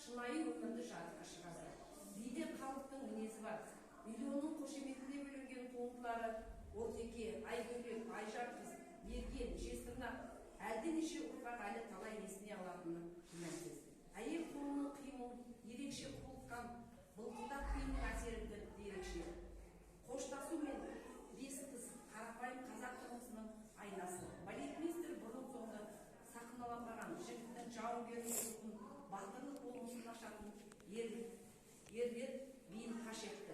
Шынайы өмірді жарыққа шығарды. Биде халықтың мінезі бар. Миллионның қошеметіне бөленген туындылары Ортеке, Айгөлек, Айжар қыз, Мерген, Жезтырнақ әлденеше ұрпақ әлі талай есіне алатыны күмәнсіз. Әйел қолының қимылын ерекше құбылтқан былқылдақ биінің әсері де ерекше. Қоштасу мен Бес қыз қарапайым қазақ тұрмысының айнасы. Балетмейстер бұрын соңды сахналанбаған жігіттің жауынгерлік рухын, батырлық болмысын ашатын ерлер биін паш етті.